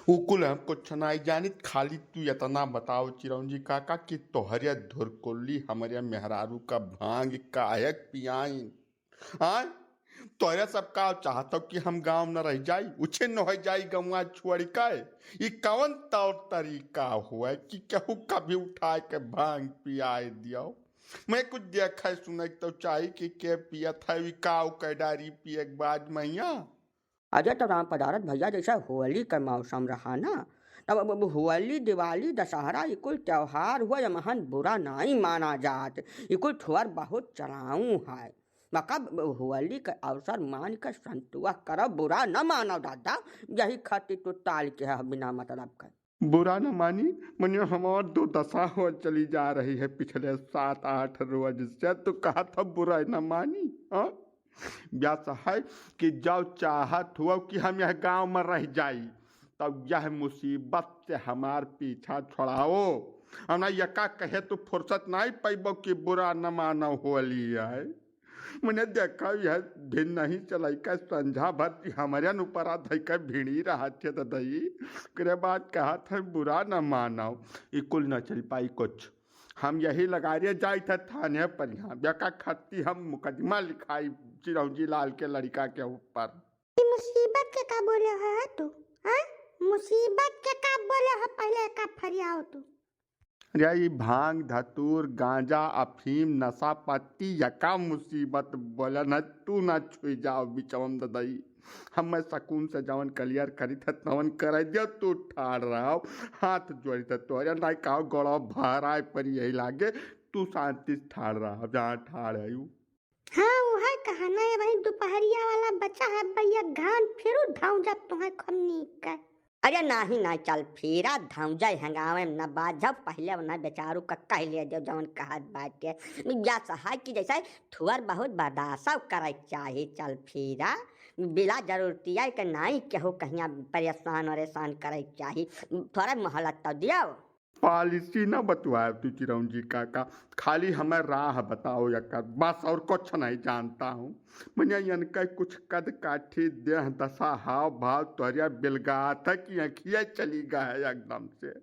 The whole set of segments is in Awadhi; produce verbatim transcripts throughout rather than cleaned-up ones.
उ कुल हम कुछ नाई जानित, खाली तू इतना बताओ चिरौंजी काका कि तोहरे धुरकुल्ली हमरे मेहरारू का भांग काहे पियाइन? आय, तोहरे सब का चाहत हो कि हम गांव न रह जाई, उछिन्न हो जाई गंवा छोड़ के? ई कवन तौर तरीका हुआ कि केहू कभी उठा के भांग पियाए दियो? मैं कुछ देखे सुने तो चाही कि के पियत है, ई का ओकर डारी पिए के बाद मैया? अरे तो राम पदारथ भैया, जैसे होली के मौसम रहा ना, तब अब, अब होली, दिवाली, दशहरा, ई कुल त्योहार हुआ, ये महान बुरा नाई माना जात, ई कुल थोर बहुत चलाऊ है। मका होली के अवसर मान के संतुआ करो, बुरा न मानो दादा, यही खातिर तू टाल के है बिना मतलब के। बुरा न मानी, मने हमार दुर्दशा हो चली जा रही है पिछले सात आठ रोज से। तू कहत हो बुरा न मानी, हाँ? व्यास है कि जब चाहत हुआ कि हम यह गांव में रह जाई, तब यह मुसीबत से हमार पीछा छोड़ाओ। हम ना यका कहे तू फुर्सत नहीं पैबो कि बुरा न मानो होली है। मने देखा यह दिन नहीं चलाई का संझा भर हमरे न ऊपर आ धई का भिड़ी रहा थे ददई। ओकरे बाद कहा था बुरा न मानो, ई कुल न चल पाई कुछ। हम यही लगारे जाई था थाने पर, यहाँ बेका खत्ती हम मुकदमा लिखाई चिरौंजी लाल के लड़का के ऊपर। ई मुसीबत के का बोले है तू? हाँ, मुसीबत के का बोले है, पहले का फरियाओ तू। अरे ई भांग, धतूर, गांजा, अफीम, नशा पत्ती, यका मुसीबत बोले न, तू ना छुई जाओ बिचवम ददई। हम मैं सकून से जवन clear करी थे तवन करे दियो, तू ठाड़ रहो, हाथ जोड़ी थे तोहरे नाई काओ गड़ो भराए पर यही लागे, तू शांति से ठाड़ रहो जहाँ ठाड़ है यू। हाँ, वह कहा ना, ये वही दोपहरिया वाला बचा है भैया, घाम फिरू धाऊ जब तुम्हें खमनी के। अरे नाही ना चल फिरा धाऊ जाए हंगामे में न बाजब, पहले उन्हें बेचारू का कह ले दो जवन कहत बाटे। या सहाय कि जैसे थुअर बहुत बर्दाश्त करे चाही, चल फिरा बिला जरूरतिया के नाई केहू कहिया परेशान वरेशान करे चाही, थोड़ा मोहलत तो दियो। पॉलिसी ना बतवाए तू चिरौंजी काका, खाली हमें राह बताओ यकर, बस और कुछ नहीं जानता हूँ। मने यनके कुछ कद काठी, देह दशा, हाव भाव तोहरिया बिलगात है कि अखिया चली गए है एकदम से।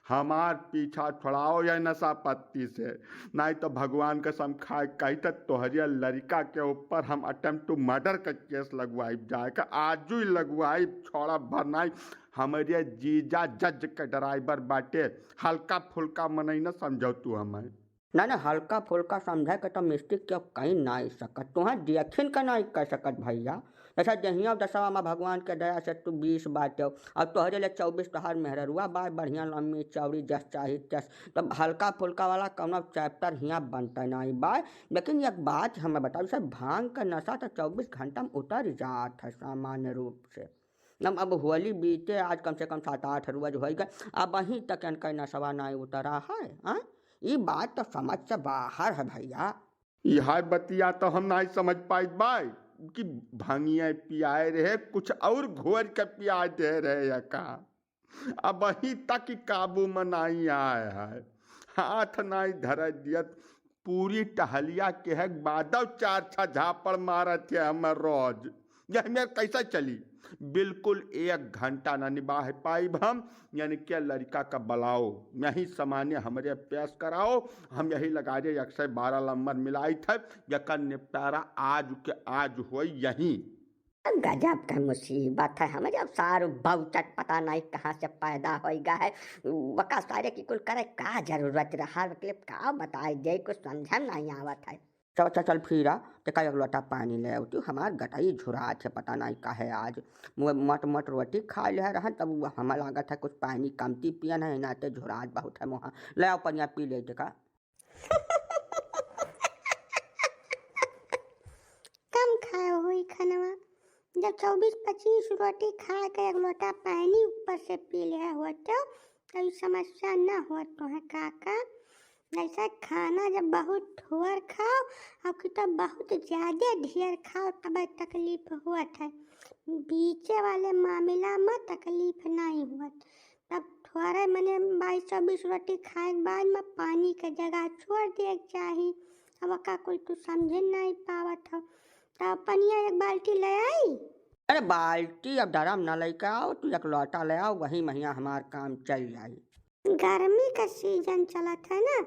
हमार पीछा छुड़ाओ या नशा पत्ती से, नहीं तो भगवान कसम खाए कही तो तोहरिया लड़का के ऊपर हम attempt to murder का case लगवाई जाए का, आजू ही लगवाई, छोड़ा भरनाई। हमरे जीजा जज के driver बाटे, हल्का फुल्का मनई न समझो तू हमें। ना ना, हल्का फुल्का समझे के तो मिस्टेक क्यों कहीं नाई सकत, तुहें देखिन के नाई कह सकत भैया। जैसा देहिया दसवा में भगवान के दया से तू बीस बाटे, और तोहरे ले चौबीस तोहार मेहररुआ बा, बढ़िया लम्बी चौड़ी जस चाही तस। तब हल्का फुल्का वाला कौनो chapter हियाँ बनते नाई बा। लेकिन एक बात हमें बताओ, जैसे भांग का नशा तो चौबीस घंटा में उतर जात है सामान्य रूप से। अब, अब होली बीते आज कम से कम सात आठ रोज होइ गए, अबहीं तक इनका नशवा नाई उतरा है, हाँ? ई बात तो समझ से बाहर है भैया। यह बतिया तो हम नाई समझ पाइत बाई कि भंगिया पियाए रहे, कुछ और घोर के पियाए दे रहे या का? अबहीं तक काबू में नाई आए है, हाथ नाई धरे दियत। पूरी टहलिया के है बादव चार छा झापड़ मारत है हमर रोज। यह मेर कैसे चली? बिल्कुल एक घंटा ना निबाह पाइब हम। यानी के लड़का का बलाओ, यही सामान्य हमरे पेश कराओ, हम यही लगारे एक सौ बारह नंबर मिलाइत है, यकर निपटारा आज के आज होई यही। गजब के मुसीबत है, हमरे अब सारू बहुचट पता नहीं कहाँ से पैदा होई गा है, वका सारे की कुल करे का जरूरत रहा, मतलब का बताई दे, कुछ समझ में नहीं आवत है। चल, चल, चल, फिरा, तेका एक लोटा पानी ले आऊ, तू हमार गटई झुरात है, पता नहीं काहे आज। मु-, मोट, मोट रोटी खा ले रहन, तब वो हमें लागत है कुछ पानी कमती पियन है, नाते झुरात बहुत है मुहा। ले आओ पनिया पी ले तेका। कम खाए होई खनवा, जब चौबीस पच्चीस रोटी खा के एक लोटा पानी ऊपर से पी ले होते, तो ई समस्या न होत तोहे काका। जैसे खाना जब बहुत थोर खाओ, और कि तब बहुत ज्यादा ढेर खाओ, तब तकलीफ होत है। बीचे वाले मामला में तकलीफ नहीं होत। तब थोड़े मने बाईस चौबीस रोटी खाए के बाद में पानी के जगह छोड़ दिए के चाही। अब का कुल तू समझे नहीं पावत हो, तब पनिया एक बाल्टी ले आई। अरे बाल्टी अब ड्रम न लइके आओ, तू एक लोटा ले आओ, वही महिया हमार काम चल जाई। गर्मी का सीजन चलत है ना,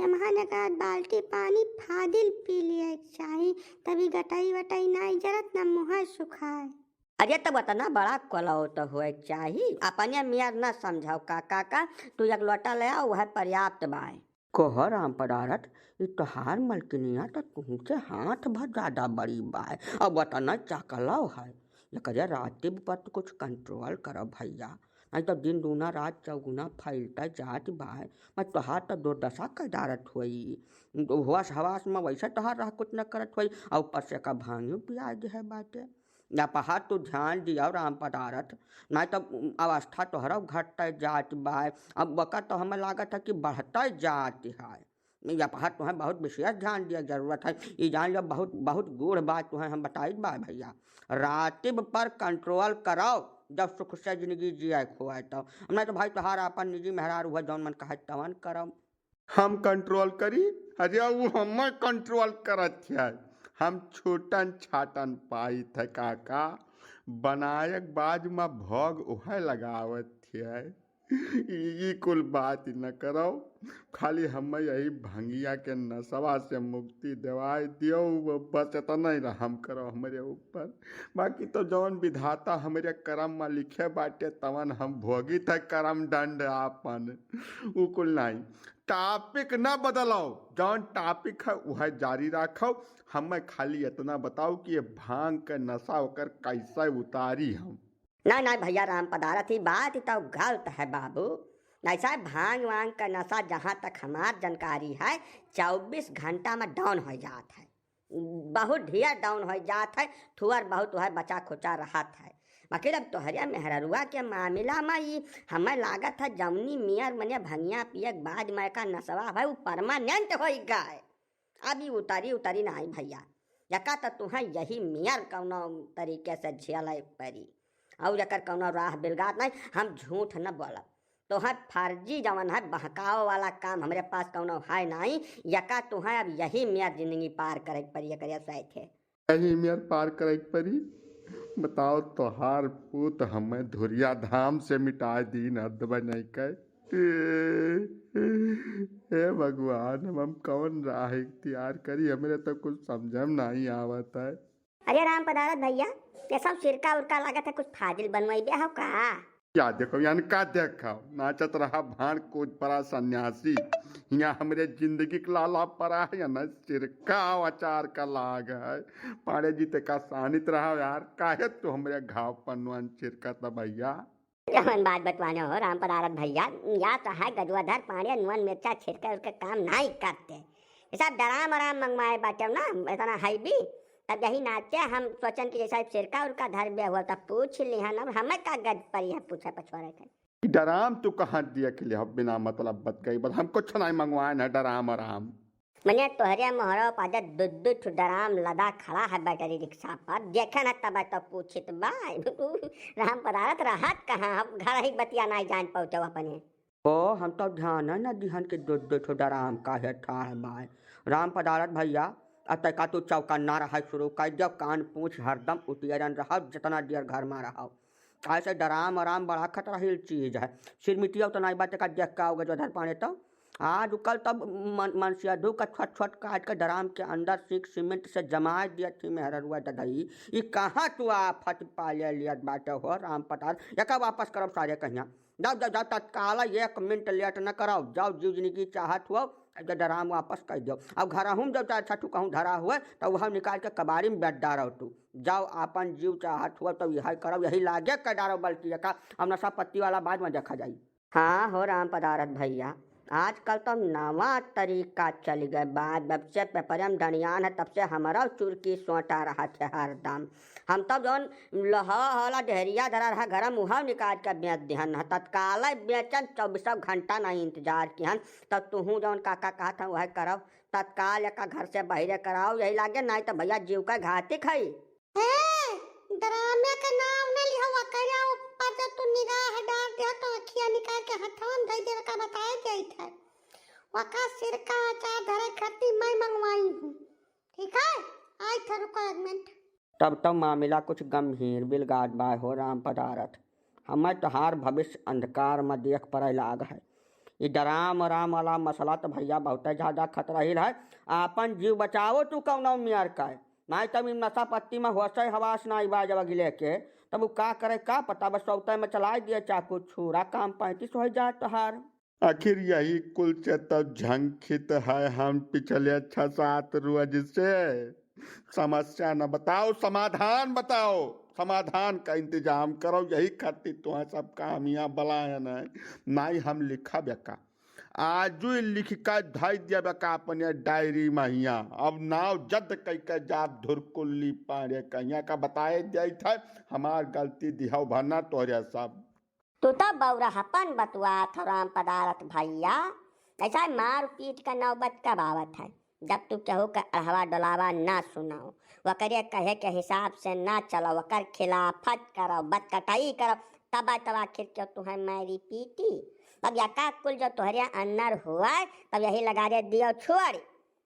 यमहा एक आध बाल्टी पानी फादिल पी लिया के चाही, तभी गटई वटई नाई जरत ना मुँह सुखाए। अरे तब उतना बड़ा कोलौत होए के चाही, अपने मियर न समझाओ काका का, तू एक लोटा ले आओ, वह पर्याप्त बाय। कहो राम पदारथ, ई तोहार मलकिनिया त तुहसे हाथ भर ज्यादा बड़ी बाय, अब उतना चकलव है। एकरे रातिब पर तो कुछ कंट्रोल करो भैया, नहीं तो दिन दूना रात चौगुना फैलता जात बाय। मैं तोहार तो दुर्दशा कदारत होई, होश हवास में वैसे तोहार रह कुछ न करत होई, और ऊपर से का भांगियो पिया दे है बाटे। या पहा तू ध्यान दिया राम पदारथ, नहीं तो अवस्था तोहरा घटते जात बाय, अब वकर तो हमें लागत है कि बढ़ते जात है। या पहा तुम्हें बहुत विशेष ध्यान दिया जरूरत है। ई जान लो बहुत, बहुत गूढ़ बात तुम्हें हम बताई बा भैया, रातिब पर कंट्रोल करो, जब सुख से जिंदगी जिए खोए तो। नहीं तो भाई तोहार अपन निजी मेहरारू है, जौन मन कहे तवन करो। हम कंट्रोल करी? अरे वो हमें कंट्रोल करत है, हम छोटन छाटन पाई थे काका, बनायक बाज में भोग उहे लगावत है। ई, ई कुल बात न करो, खाली हमें यही भंगिया के नशवा से मुक्ति दिवाई दियो, वो बस इतना ही रहम करो हमरे ऊपर। बाकी तो जौन विधाता हमरे करम में लिखे बाटे, तवन हम भोगित है करम दंड आपन। उ कुल नहीं, टॉपिक ना बदलाओ, जौन टॉपिक है वह जारी रखो। हमें खाली इतना बताओ कि ये भांग के नशा ओकर कैसे उतारी हम। ना ना भैया राम पदारथ, ई बात तो गलत है बाबू। ऐसा भांग वांग का नशा जहाँ तक हमार जानकारी है चउबीस घंटा में डाउन हो जात है, बहुत ढेर डाउन हो जात है, थुअर बहुत वह बचा खुचा रहत है। बाकी अब तोहरे मेहररुआ के मामला में ई हमें लागत है जौनी मियर मने भंगिया पिए के बाद में का नशवा है वो परमानेंट हो गए। अब ई उतरी उतरी नाई भैया, यका तो तुहें यही मियर कौनो तरीके से झेले परी, और एकर कौनो राह बिलगात नहीं। हम झूठ न बोलब, तोहर फर्जी जवन है बहकावे वाला काम हमरे पास कौनो है नाई। यका तुहें अब यही मियर जिंदगी पार करे के परी एकरे साथे। यही मियर पार करे के परी। बताओ तोहार पूत हमें धुरिया धाम से मिटाए दीन हद नहीं कहे। हे भगवान, हम, हम कौन राह इख्तियार करी, हमरे तो कुछ समझ में नहीं आवत है। अरे राम पदारथ भैया, ये सब सिरका उरका लागत है, कुछ फाजिल बनवाइबे हो का? क्या देखो यानी का देखो, नाचत रहा भांड कूद परा सन्यासी, यहाँ हमरे जिंदगी के लाला परा है या ना सिरका अचार का लाग है। पांडे जी ते का सानित रहा यार, काहे तू हमरे घाव पर नुअन छिरका था भैया? जवन बात बतवाने हो राम पदारथ भैया, या तो है गजवाधर पांडे नुअन मिर्चा छिरके उरके काम नहीं करते। ये सब डराम अराम मंगवाए बाटे ना, इतना हैवी। तब यही नाते हम सोचन कि जैसा सिरका उरका धर बे हुआ तब पूछ लिहन, अब हमें का गज परी है पूछे पछोरे के। डराम तू कहाँ देख ले हो बिना मतलब बत गई, बस हम कुछ नहीं मंगवाए ना डराम अराम। मने तोहरे मोहरो पादे दू दू ठो डराम लदा खड़ा है बैटरी रिक्शा पर, देखे न तब तो पूछित बा। राम पदारथ रहत कहाँ, हम घर ही बतिया नहीं जान पहुँचो अपने। ओ, हम तो ध्यान न दिहन के दू दू ठो डराम काहे ठाढ़ बाय। राम पदारथ भैया, अब तक का तू चौकन्ना रहा शुरू कर दियो, कान पूछ हरदम उतियरन रहो, जितना देर घर में रहो। ऐसे डराम अराम बड़ा खतरहील चीज है। सिरमिटिया तो नाई बाटे का देख का होगा जो धर पाने तो। आज कल तब मन, मनसियाधु का छोट छोट काट के डराम के अंदर सीख सीमेंट से जमाए दिया थी मेहररुआ ददई। ई कहाँ तू आफत पाले लियत बाटे हो राम पतार। एका वापस करब सारे कहिया। जाओ, जाओ, जाओ, तत्काल एक मिनट लेट न कराओ। जाओ, जीव जिंदगी चाहत हुआ, जब डराम वापस कर दो। अब घर हम जब चाहे छठू कहूँ धरा हुआ, तो वह निकाल के कबाड़ी में बैठ डारो तू। जाओ, आपन जीव चाहत हुआ, तो यही करो, यही लागे कर डारो, बल्कि एका अब नशा पत्ती वाला बाद में देखा जाई। हाँ हो राम पदारथ भैया, आजकल तो नवा तरीका चल गए बा। जब से पेपरे में डंडियान है, तब से हमारा चुरकी सोटा रहत है हरदम। हम तब जौन लोहवा वाला डेहरिया धरा रहा घर में, उहव निकाल के बेच दिहन है। तत्काल बेचन, चउबीसों घंटा नहीं इंतजार किहन। तब तुहूँ जौन काका कहत है, वह करब। तत्काल एका घर से बहिरे कराओ, यही लागे, नहीं तो भैया जीव का घातिक है। ए, डरामे के नाम न लिहो, ओकरे ऊपर जब तू निगाह डार दिहो तो अखिया निकाल के हथवा में धई देवे का बताए जाइत है। ओका सिरका अचार धरे खातिर मैं मंगवाई हूँ। ठीक है, आई थे, रुको एक मिनट। तब तो मामिला कुछ गंभीर बिलगात बाय हो राम पदारथ। हमें तोहार भविष्य अंधकार में देख पड़े लाग है। ई डराम राम वाला मसला तो भैया बहुते ज्यादा खतरहील है। आपन जीव बचाओ तू कौनो मेर का। नाहीं तब ई नशा पत्ती में होशे हवास नाहीं बा जब अगिले के, तब उ का करे का पता, बस सौते में चलाए दिए चाकू छुरा, काम पैंतीस होइ जाए तोहार। आखिर यही कुल से तो झंखित है हम पिछले छह सात रोज से। समस्या न बताओ, समाधान बताओ, समाधान का इंतजाम करो। यही खातिर तुहा सबका हम यहाँ बुलायन है। नाहीं हम लिखब एका, आजु लिख के धई दियब एका अपने डायरी में हियाँ। अब नाव जद कई के जाब धुरकुल्ली पाड़े कहिया का बताए देत है, हमार गलती दिहौ भरना तोहरे सब। तू तो बौरहपन बतुआत हो राम पदारथ भैया। ऐसा मार पीट का नौबत कब आवत है, जब तू केहू के अढ़वा डोलावा ना सुनाओ, ओकरे कहे के हिसाब से ना चलो, ओकर खिलाफत करो, बतकटाई करो, तब तब आखिर क्यों तुहे मारी पीटी। अब यका कुल जो तोहरे अन्नर हुआ, तब यही लगा दे दियो छोड़।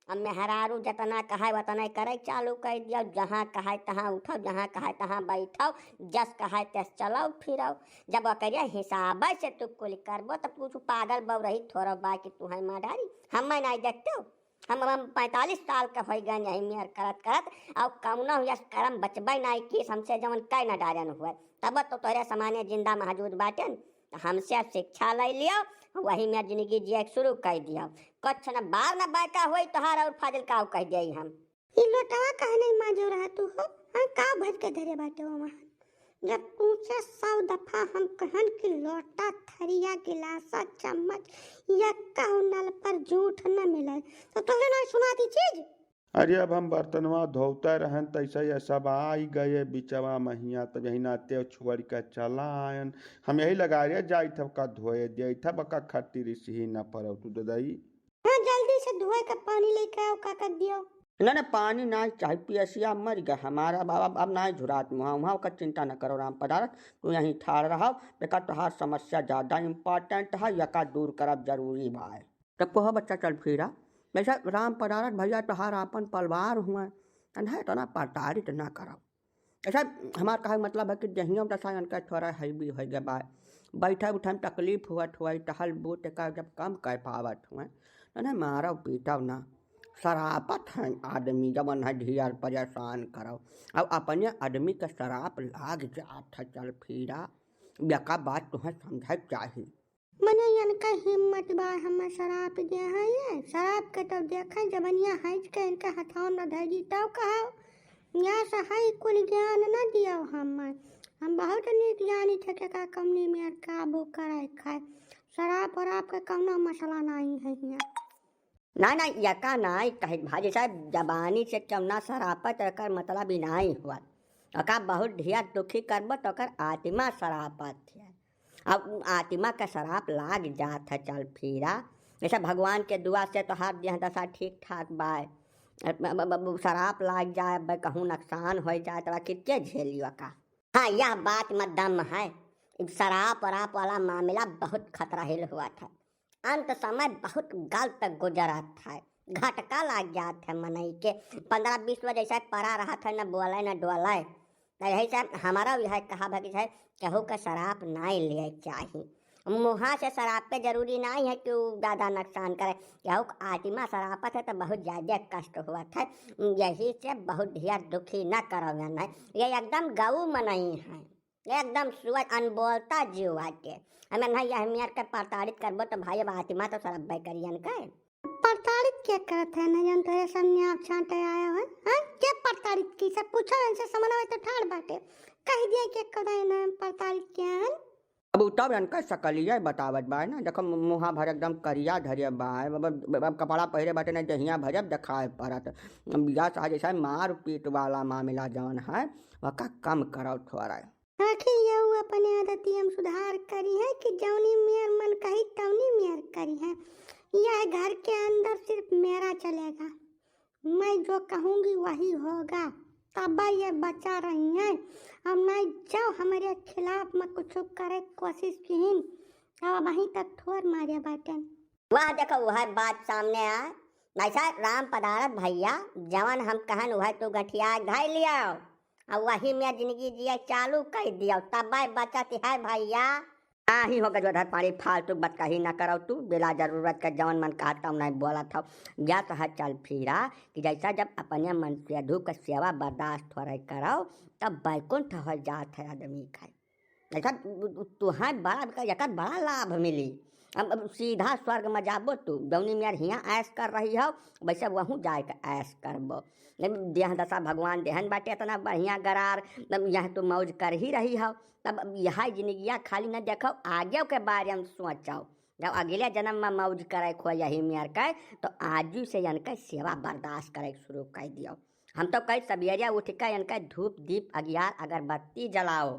अब मेहरारू जतना कहे वतना करे चालू कर दियो, जहाँ कहे तहाँ उठो, जहाँ कहे तहाँ बैठो, जस कहे तस चलो फिरो। जब ओकरे हिसाब से तू कुल करबो, तब कुछ पागल बौरही थोड़ो बा कि तुहे मार डारी। हम नहीं देखते हो, हम, हम पैंतालीस साल के होइ गए यही मेर करत करत, और कौनो यस करम बचबे नाहीं कि हमसे जवन कह न डारन हुए, तब तो तोहरे समाने जिंदा मौजूद बाटेन। तो हमसे शिक्षा ले लियो, वही में जिंदगी जिए के शुरू कर दियो। कुछ न बार न बैठा होई तोहार और फाजिल काऊ कह दिया हम। ई लोटवा काहे नहीं माजो रहा तू हो? हाँ, का भर के धरे बाटे हो वहाँ? जब तुमसे सौ दफा हम कहन कि लोटा, थरिया, गिलासा, चम्मच या कहू नल पर जूठ न मिले, तो तोहरे ना सुनाती चीज। अरे, अब हम बर्तनवा धोते रहन, तैसे ये सब आई गए बिचवा महिया, तब यही नाते छोड़ के चला आयन। हम यही लगा रे जाई थब का धोए दे थब का खट्टी रिसही न पड़ो तू ददई। हाँ, जल्दी से धोए के पानी लेके आओ, का कर दियो। ना, ना, पानी ना चाही, पियसिया मर गया हमारा बाबा, अब ना झुरात मुहा, वहाँ का चिंता न करो राम पदारथ, तू यहीं ठाड़ रहो, देखा तोहार समस्या ज्यादा important है, यका दूर करब जरूरी बा। तब कहो बच्चा चल फिरा, वैसे राम पदारथ भैया तोहार आपन पलवार हुए, तन्हे इतना प्रताड़ित ना करो। अच्छा, हमार कहे के मतलब है कि देहियो दशा इनका थोड़ा हैवी होइ गए बा, बैठे उठे में तकलीफ हुआ, थोड़ा टहल बूट का जब कम कर पावत हुए, तो ना मारो पीटो ना, सरापत हैं आदमी, जवन है ढेर परेशान करो। अब अपने आदमी के सराप लाग जात है, चल फिरा, बेका बात तुम्हें समझे के चाही। मने इनका हिम्मत बा हमें सराप दे है ये। सराप के तो देखे जबनिया हैज के इनके हथवा में धरी तब कहो, या से है कुल ज्ञान न दियो हमें। हम बहुत नीक जानी थे के का कमनी में काबू करे खाए। सराप वराप के कौनो मसला नहीं है यहाँ। ना, ना, यका नाई कहे भाई साहब, जबानी से केहू ना सरापत, एकर मतलब ई नाई हुआ। ओका बहुत ढेर दुखी करबो तो ओकर आत्मा सरापत है। अब उ आत्मा के सराप लाग जात है, चल फिरा। जैसे भगवान के दुआ से तोहार देह दशा ठीक ठाक बाय। अब, अब, अब, अब सराप लाग जाए, अब कहूँ नुकसान हो जाए, तो आखिर के झेली ओका? हाँ, यह बात में दम है। इ सराप वराप वाला मामला बहुत खतरहील हुआ था। अंत समय बहुत गलत गुजरत है, घटका लाग जात है मनई के। पन्द्रह बीस बजे से पड़ा रहत है, न बोले न डोले। तो यही से हमारा यह कहा है कि चाहे केहू के सराप नाई लिए चाही। मुहा से सराप पे जरूरी नाई है कि उ ज्यादा नुकसान करे। केहू के आत्मा सरापत है तो बहुत ज्यादा कष्ट हुआ था, यही से बहुत ढेर दुखी न करो। ये एकदम गऊ मनई है। एकदम सुअर अनबोलता जीव बाटे। हमें नहीं यह मेर के प्रताड़ित करबो तो भाई अब आत्मा तो सरब्बे करियन के। प्रताड़ित क्या करत है न जन तोरे सामने आप छांटे आया है? हाँ? क्या प्रताड़ित की? सब पूछो इनसे समनवे तो ठाड़ बाटे। कह दिया कि कदा इन्हें प्रताड़ित किया है? अब उ तब इनका सकलिया बतावत बा ना, देखो मुहा भर एकदम करिया धरे बा, अब, अब, अब कपड़ा पहिरे बाटे ना, देहिया भर अब देखाए पड़त। अब बिया सा जैसा मार पीट वाला मामला जौन है, वका कम करो थोड़ा। आखिर यहू अपने आदतिया में सुधार करी है कि जौनी मेर मन कही तौनी मेर करी है। यह घर के अंदर सिर्फ मेरा चलेगा, मैं जो कहूँगी वही होगा। तब ये बचा रही है, हम नहीं जो हमारे खिलाफ में कुछ करे के कोशिश किहिन, अब वहीं तक ठोर मारे बाटेन। वाह, देखो वह बात सामने आ। ऐसा राम पदारथ भैया, जवन हम कहन वह तू गठिया धै लियो। अउ वही में जिंदगी जिए चालू कइ दियो, तबै बचत है भइया। नाहीं हो गजोधर पाड़ी, फालतू बतकही न करौ तू, बिला जरूरत के जवन मन कहत तौ नाहीं बोलत हौ। यस है चल फिरा कि जैसा जब अपने मन से अधू के सेवा बर्दाश्त थोड़े करौ, तब बैकुंठ होइ जात है आदमी का। ऐसा तुहैं बड़ा, एकर बड़ा लाभ मिली। अब, अब सीधा स्वर्ग में जाबो तू, जौनी मेर हियाँ ऐश कर रही हौ, वैसे वहूँ जाए के ऐश करबो। देह दशा भगवान देहन बाटे इतना बढ़िया गरार, तब यहाँ तू मौज कर ही रही हौ। तब यह जिंदगिया खाली न देखो, आगे के बारे में सोचो। जब अगले जन्म में मौज करे खो यही मेर के, तो आजू से इनके सेवा बर्दाश्त करे शुरू कर दियो। हम तो कही सबेरे उठ के इनके धूप दीप अगियार अगरबत्ती जलाओ,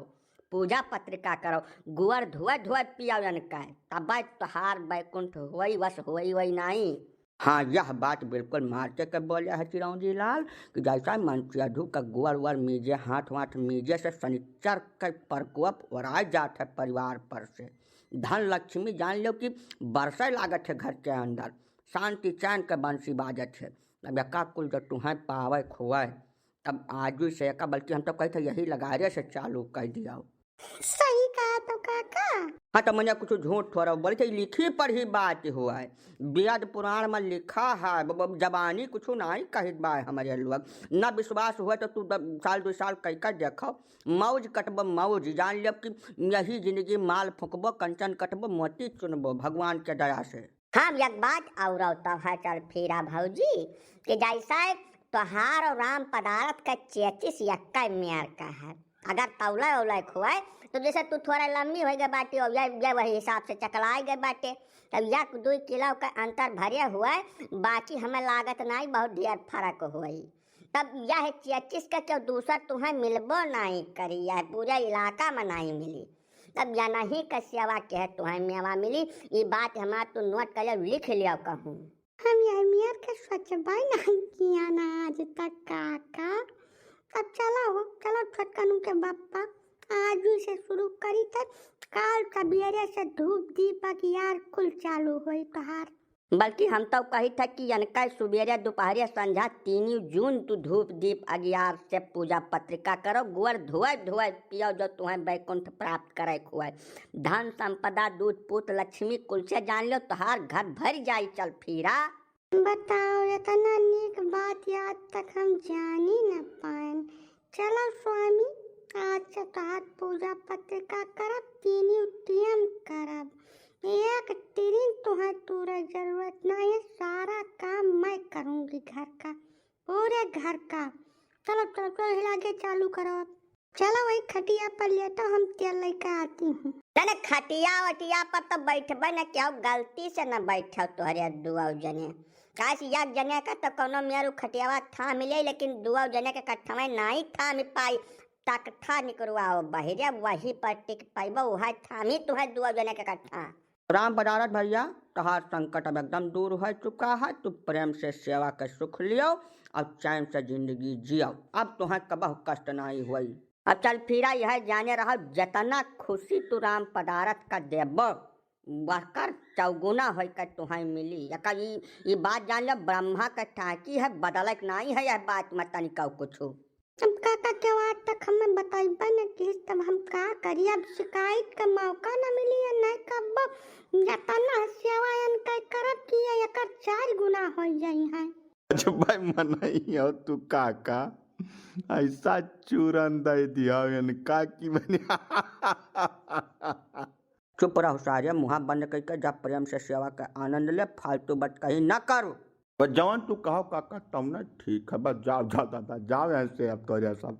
पूजा पत्रिका करो, गुअर धोए धोए पियो इनके, तब तोहार बैकुंठ होई, वस होई, होई नाई। हाँ, यह बात बिल्कुल मारते के बोले है चिरौंजी लाल कि जैसा मन से अधू का गुअर उअर मीजे, हाथ वाथ मीजे से शनिचर के प्रकोप ओराय जात है परिवार पर से। धन लक्ष्मी जान लो कि बरसे लागत है घर के अंदर, शांति चैन के बंसी बाजत है। अब एका कुल जो तुहैं पावे खोए, तब आजू से एका, बल्कि हम तो कही थे यही लगारे से चालू कर दियो। सही कहा तो काका। हाँ, तो मने कुछ झूठ थोड़ा बोले थे, लिखी पढ़ी बात हुआ है, वेद पुराण में लिखा है, ब-, ब-, जबानी कुछ नाहीं कहित बा हमरे लोग। न विश्वास हुआ तो तू द-, साल दो साल कह कर देखो, मौज कटबो मौज, जान लेब कि यही जिंदगी माल फूकबो, कंचन कटबो, मोती चुनबो भगवान के दया से। हम एक बात और तो है चल फिरा भौजी कि जैसा तोहार और राम पदारथ का चेचिस यक्का मेर का है, अगर तौले औले खुआए तो जैसे तू थोड़ा लम्बी होइ गए बाटी और ये, ये वही हिसाब से चकलाए गए बाटे, तब एक दुई किलो का अंतर भरे हुए, बाकी हमें लागत नाहीं बहुत ढेर फर्क होई। तब यह चेचिस का क्यों दूसर तुहैं मिलबो नाहीं करी, यह पूरे इलाका में नाहीं मिली। तब या नहीं का सेवा के है तुहैं मेवा मिली, ई बात हमार तू नोट कर लियो, लिख लियो कहूँ। हम यह मेर के सोचबे नहीं किया ना आज तक काका। तब चलो हो, चलो छोटकनू के बप्पा, आजू से शुरू करी थे, काल सबेरे से धूप दीप अगियार कुल चालू होई तोहार। बल्कि हम तो कही थे कि इनका सुबेरे, दोपहरे, संझा तीनी जून तू धूप दीप अगियार से पूजा पत्रिका करो, गुअर धोए धोए पियो, जो तुहैं बैकुंठ प्राप्त करे खुआए। धन संपदा दूध पूत लक्ष्मी कुल से जान लो, तोहार घर भर जाई चल फिरा। बताओ, इतना नीक बात आज तक हम जानी न पाएन। चलो स्वामी, आज से तोहार पूजा पत्रिका करब, तीनी टियम करब। एक टिरिन तुहैं तूरे जरूरत ना है, सारा काम मैं करूँगी घर का, पूरे घर का। चलो, चलो, चलो, हिला के चालू करो अब। चलो, वही खटिया पर लेटो, हम तेल लेके आती हूँ। तने खटिया वटिया पर तो बैठबे न, केहू गलती से न बैठो तोहरे दुआऊ जने। काहे से एक जने का तो कौनो मेरू खटियावा थाम ले, लेकिन दुआऊ जने के कट्ठवे नाहीं थाम पाई। तख्ता निकरवाओ बहिरे, वही पर टिक पाइबो, वह थामी तुहैं दुआऊ जने के कट्ठा। राम पदारथ भैया, तोहार संकट अब एकदम दूर हो चुका है। तू प्रेम से सेवा के सुख लियो और चैन से जिंदगी जियो। अब तुहैं कबहु कष्ट नाहीं होई। अब चल फिरा यह जाने रहो, जितना खुशी तू राम पदारथ का देबो, वहकर चौगुना होइकर तुहैं मिली। एकर ई, ई बात जान लो, ब्रह्मा के टाँकी है, बदलत नाहीं है यह बात में तनिको कुछ। अब काका के आज तक हमें बतइबे न किहिस, तब हम का करी? अब शिकायत का मौका न मिली या नहीं कब्बो। जतना सेवा इनके करब कि ये एकर चार गुना होइ जाई हैं। अच्छा भाई मनई हो तू काका, ऐसा चूरन दे दिया इनका कि बने। चुप रहो सारे, मुँहा बंद करके जा प्रेम से सेवा का आनंद ले, फालतू बात कहीं ना करो। बस जवन तू कहो काका, तब ना ठीक है, बस जाओ, जाओ दादा, जाओ यहाँ से अब तोरे सब।